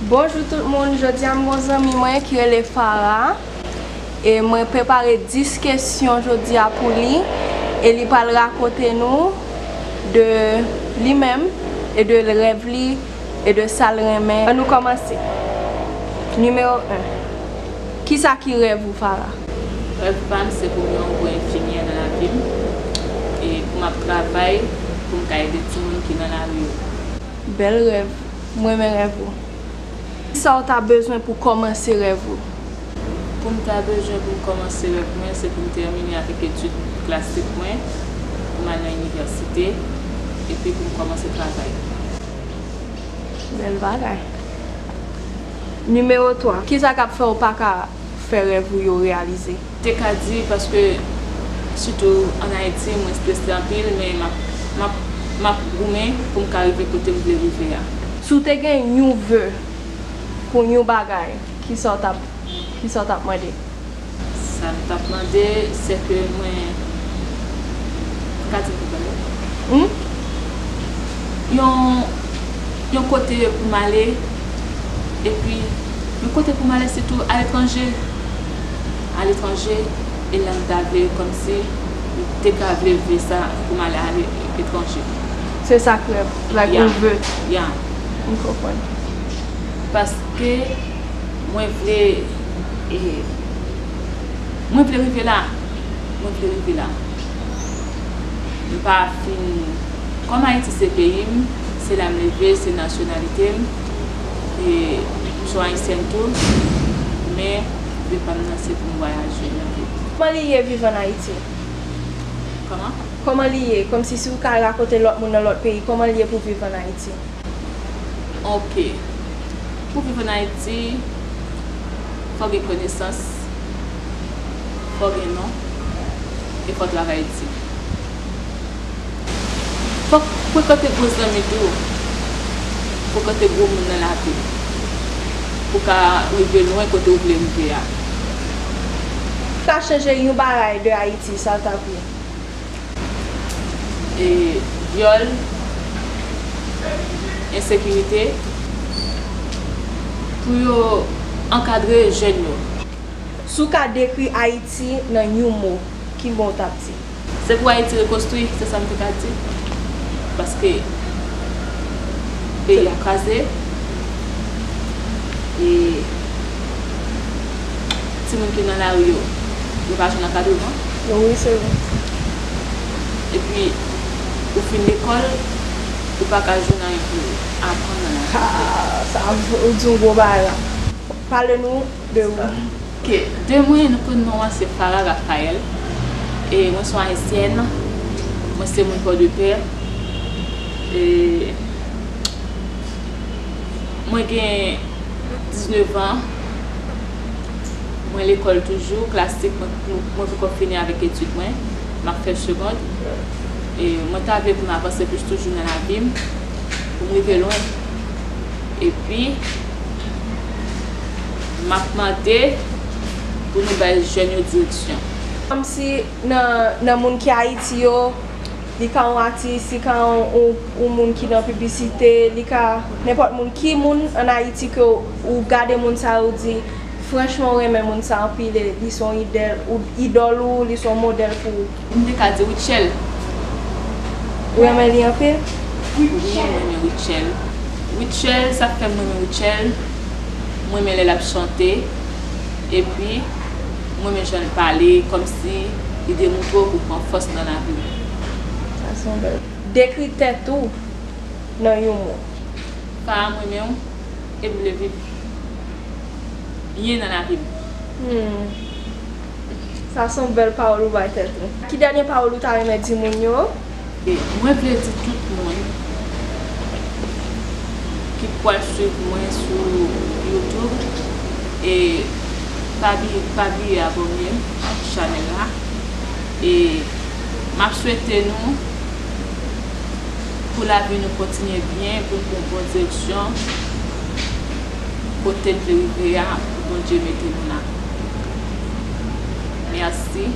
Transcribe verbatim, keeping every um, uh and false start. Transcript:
Bonjou tout moun, jodi a m gon zanmi mwen ki rele Farah e mwen prepare dis kesyon jodi a pou li e li pral rakonte nou de li menm e de rèv li e de sa l renmen. Ann nou kòmanse. Nimewo en. Kisa ki rèv ou, Farah? Rèv pa m se pou m yon bon enfimyè nan lavi m e pou m ap travay pou m ka ede timoun ki nan lari yo. Bèl rèv. M renmen rèv ou. Kisa w ta bezwen pou kòmanse rèv ou? Pou m ta bezwen pou m kòmanse rèv mwen, se pou m tèmine avèk etid klasik mwen, pou m al nan inivèsite, epi pou m kòmanse travay. Bèl bagay. Nimewo twa. Kisa k ap fè w pa ka fè rèv ou yo reyalize? Te ka di, paske sitou ann Ayiti, mwen strese anpil, men m ap, m ap, m ap goumen pou m ka rive kote m vle rive a. Si w te gen yon vœu pou yon bagay, kisa w t ap, kisa w t ap mande? Sa m t ap mande, se ke mwen, m ka di m pou mwen. Hmm? Yon, yon kote pou m ale, epi yon kote pou m ale sitou aletranje. Aletranje, e la m ta vle kòmsi m te ka vle vle sa pou m ale aletranje. Se sa k rèv, like, yon vœu. Ya. M konprann. Paske mwen vle, e, mwen vle rive la. Mwen vle rive la. M pa fin. Kòm Ayiti se peyi m, se la m leve, se nasyonalite m. E m se yon ayisyèn tou. Men, vi pa m nan se pou m vwayaje nan vi m. Kòman li ye viv ann Ayiti? Kòman? Kòman li ye? Kòmsi si w ka rakonte lòt moun nan lòt peyi, kòman li ye pou viv ann Ayiti? Ok. Pou viv ann Ayiti, fò w gen konesans, fò w gen non, e fò w travay di. Fò w frekante gwo zanmi tou, frekante gwo moun nan lavi w, pou w ka rive lwen kote w vle rive a. Ou ka chanje yon bagay de Ayiti, sa w t ap ye? E, vyòl, ensekirite, pou yo ankadre jèn yo. Si w ka dekri Ayiti nan yon mo, ki mo w t ap di? Se pou Ayiti rekonstwi, se sa m te ka di. Paske peyi a kraze, e timoun ki nan lari yo, yo pa jwenn ankadreman. Wi, se vre. Epi, ou fin lekòl, ou pa ka jwenn anyen pou aprann nan lavi. Ha, sa ou di yon gwo bagay la. Pale nou de ou. Ok, de mwen, non, non an se Farah Raphael. E mwen se yon ayisyèn. Mwen se moun Pòdepè. E mwen gen diznèf an. Mwen lekòl toujou, klasik, mwen, mwen poko fini avèk etid mwen. M ap fè segond. E mwen ta vle pou m avanse plis toujou nan lavi m, pou m rive lwen. Epi, m ap mande pou nou bay jèn yo direksyon. Kòmsi nan, nan moun ki Ayiti yo, li ka yon atis, li ka yon, yon, yon moun ki nan piblisite, li ka nenpòt moun. Ki moun ann Ayiti ke w, ou gade moun sa yo, ou di, franchman, ou renmen moun sa anpil, e li se yon idèl, ou, idòl ou, li se yon modèl pou ou? M te ka di Rutshelle. Ou renmen li anpil? Wi, m renmen Rutshelle. Rutshelle, sa k fè m renmen Rutshelle, m renmen lè l ap chante, epi m renmen jan l pale, kòmsi li demontre w pou w pran fòs nan lavi w. Sa se yon bèl. Dekri tèt ou nan yon mo. Farah, m renmen w, e m vle viv byen nan lavi m. Hmm. Sa se yon bèl pawòl ou bay tèt ou. Ki dènye pawòl ou ta renmen di moun yo? E mwen vle di tout moun ki pral swiv mwen sou YouTube, e pa bi-, pa bliye abòne chanèl la. E m ap swete nou pou lavi nou kontinye byen, pou n pran bon direksyon, kote n vle rive a, pou Bondye mete nou la. Mèsi.